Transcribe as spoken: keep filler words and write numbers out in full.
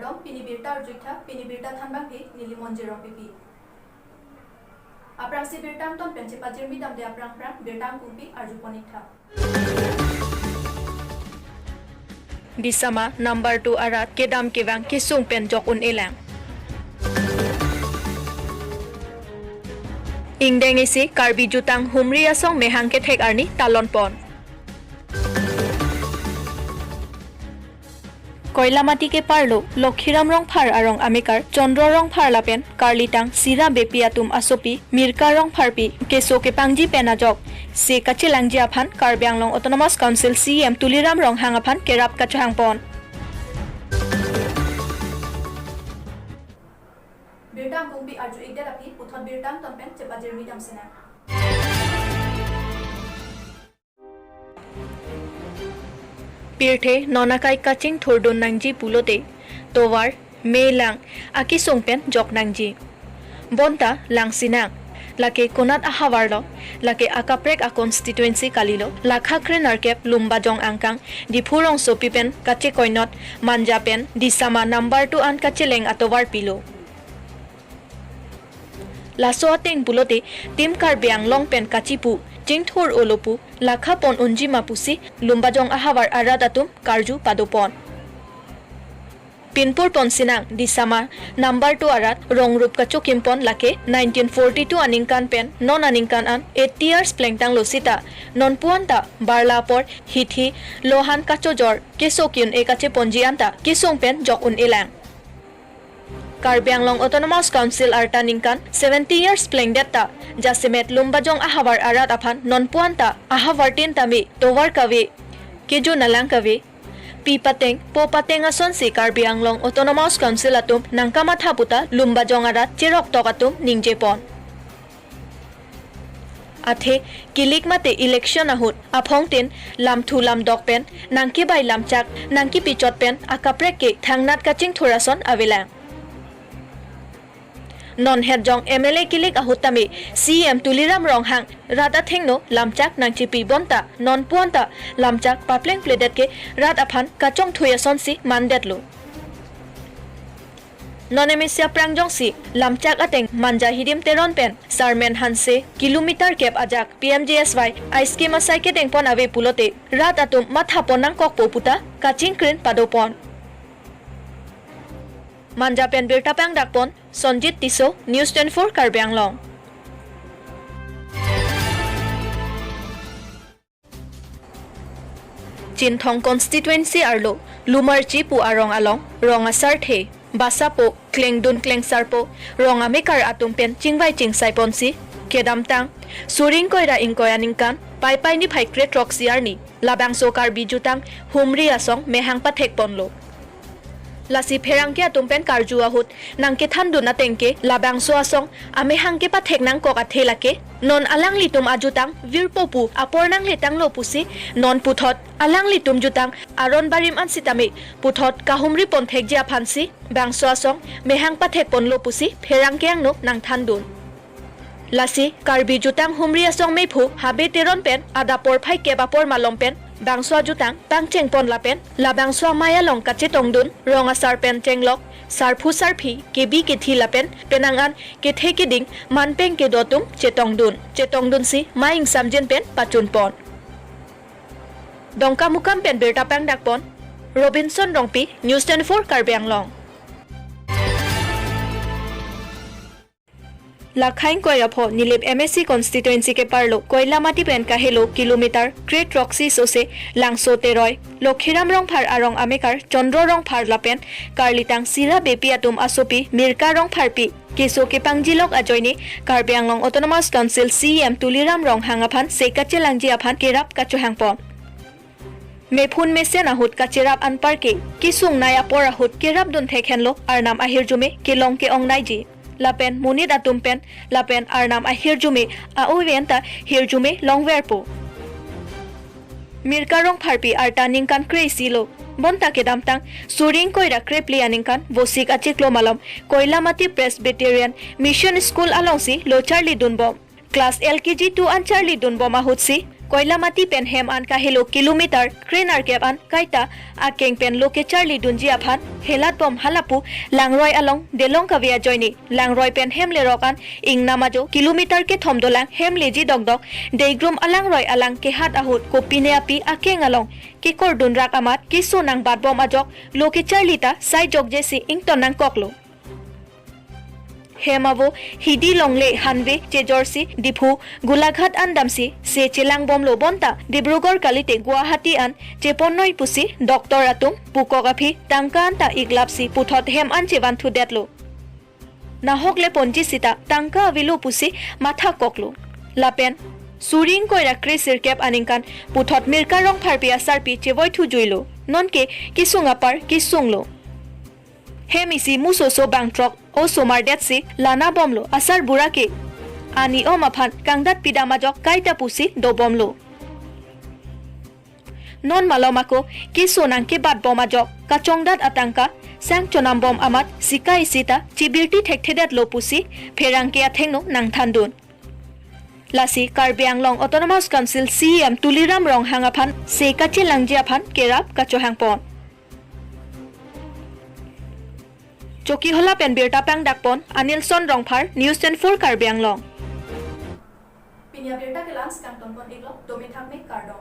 Kardom, pini birta arju-iktha, pini birta thanbangke neli Monjir Rongpipi. Aphrangsi birta angton pen chepajirmi damde aphrang aphrang birta angkungpi arjupon-iktha. Disama number two arat kedam kevang kesung pen jok un-elang. Ingdeng isi Karbi jutang humri asong mehang kethek arni talon pon. Koilamati keparlo Lokhiram Rongphar arong amekar Chandra Rongphar lapen karlitang Sira Beypi atum asopi Mirka Rongpharpi keso kepangji pen ajok se kachelangji aphan Karbi Anglong Autonomous Council C E M Tuliram Ronghang aphan kerap kachohang pon. Birta angkungpi arju-ikdet aphi puthot birta angton pen chepajirmi damsinang. Pirthe non akai kachingthurdun nangji pulote tovar, me, lang akesung pen jok nangji. Bonta langsinang, lake konat ahavarlo, lake akaprek a-constituency kalilo, lakha kre-nerkep Lumbajong angkang, Diphu rongsopi pen kachekoinot, Manja pen Disama number two an kacheleng atovar pilo. Laso ateng pulote Team Karbi Anglong pen kachipu, chingthur-olo pu lakha pon unji ma pusi Lumbajong ahavar arat atum karju padopon. Pinpur ponsinang Disama number two arat rongrup kachokim pon lake nineteen forty-two aningkan pen non aningkan an eighty years plengtanglo sita, non puan ta barla apor hithi lohan kachojor keso ki-un-e kacheponji anta kesung pen jok un-elang. Karbi Anglong Autonomous Council arta ningkan seventy years plengdet ta jasemet Lumbajong ahavar arat aphan non puan ta ahavar tin tame tovar kave, kejun alang kave, pi pateng, po pateng asonsi Karbi Anglong Autonomous Council atum nangkamatha puta Lumbajong arat cheroktok atum ningjepon. Athe kilik mate election ahut aphongtin lamthu lamdok pen nangkebai lamchak nangkepichot pen akaprek ke thangnat kachingthur ason avelang. Non hetjong M L A kilik ahut tame C E M Tuliram Ronghang rat athengno lamchak nangchepi bonta non puan ta lamchak paplengpledet ke rat aphan kachongthui asonsi mandetlo. Non M S C aphrang jongsi lamchak ateng Manja Hidim Teron pen Sarmen Hanse kilometer kep ajak P M G S Y a-scheme asai kedengpon ave pulote rat atum mathapon nangkokpo puta kachingkrin padopon. Manja pen birta pangdakpon Sonjit Tisso, News twenty-four Karbi Anglong. Chinthong constituency arlo Lumarchi pu arong along rong asarthe, basapo, klengdun klengsarpo, rong amekar atum pen chingvai chingsai ponsi kedamtang Suring Koira ingkoi aningkan Paipai niphai kre-throksi arni labangso Karbi jutang humri asong mehang pathek ponlo. Lasi pherangke atum pen karju ahut nangkethandun ateng ke labangso asong amehang kepathek nangkok athe lake non alanglitum ajutang virpo pu apor nangletanglo pusi non puthot alanglitum jutang aron barim an sitame puthot kahumri ponthekji aphansi bangso asong mehang pathek ponlo pusi pherangke angno nangthandun. Lasi Karbi jutang humri asong mephu Habe Teron pen adap porphai kep apor malom pen bangso ajutang pangcheng pon lapen labangso amei along kachetongdun rong asar pen chenglok, sarphu sarphi, kebi kethi lapen penang an kethe keding manpeng kedo atum chetongdun. Chetongdunsi mei ingsamjin pen pachun pon. Dongkamukam pen birta pangdakpon Robinson Rongpi, News twenty-four Karbi Anglong. Lakha ingkoi ra pho Nilip M A C constituency keparlo Koilamati pen kahelo kilometer kre-throksi sose Langso Teroi, Lokhiram Rongphar arong amekar Chandra Rongphar lapen karlitang Sira Beypi atum asopi Mirka Rongpharpi keso kepangjilok ajoine Karbi Anglong Autonomous Council C E M Tuliram Ronghang aphan se kachelangji aphan kerap kachohangpon. Mephun mesen ahut kacherap anparke kesungnei apor ahut kerapdun thekhenlo arnam ahirjume kelong ke-ongneiji. Lapen monit atum pen lapen arnam ahirjume a-oven ta hirjume longverpo. Mirka Rongpharpi arta ningkan kre-isi lo. Bonta kedamtang Suring Koira krephli aningkan Vosik achiklo malom Koilamati Presbyterian Mission School alongsi lo charlidunbom. Class L K G two an charlidunbom ahutsi Koilamati pen hem an kahelo kilometer krenerkep an kaita akeng pen lo kecharli dunji aphan helat bom halapu Langroi along Delong kave ajoine Langroi pen hem lerok an ingnam ajo kilometer kethom dolang hem leji dokdok Deigrum alangroi alang kehat ahut kopine api akeng along kekor dunrak amat keso nangbat bom ajok lo kecharli ta sai jokje si ington nangkoklo. Hem avo Hidi Longle hanve chejorsi Diphu Golaghat an damsi se chelang bomlo bonta Dibrugarh kalite Guwahati an cheponnoi pusi doctor atum pukok aphi tangka anta iklapsi puthot hem an chevanthudetlo. Nahok le ponji sita tangka avelo pusi matha koklo. Lapen suri ingkoi ra kre sirkep aningkan puthot Mirka Rongpharpi asarpi chevoithujuilo. Nonke kesung apar kesunglo. Hem isi musoso bangthrok osomar detsi lana bomlo asar bura ke ani om aphan kangdat pidam ajok kaita pusi dobomlo. Non malom ako keso nangkebat bom ajok kachongdat atangka sang chonam bom amat sika isi ta chibirti thekthedetlo pusi pherangke athengno nangthandun. Lasi Karbi Anglong Autonomous Council C E M Tuliram Ronghang aphan se kachelangji aphan kerap kachohangpon. Chokihola pen birta pangdakpon Anilson Rongphar, News twenty-four Karbi Anglong. Pini abirta ke la-an si kangtonpon iklo, domin thakme kardom.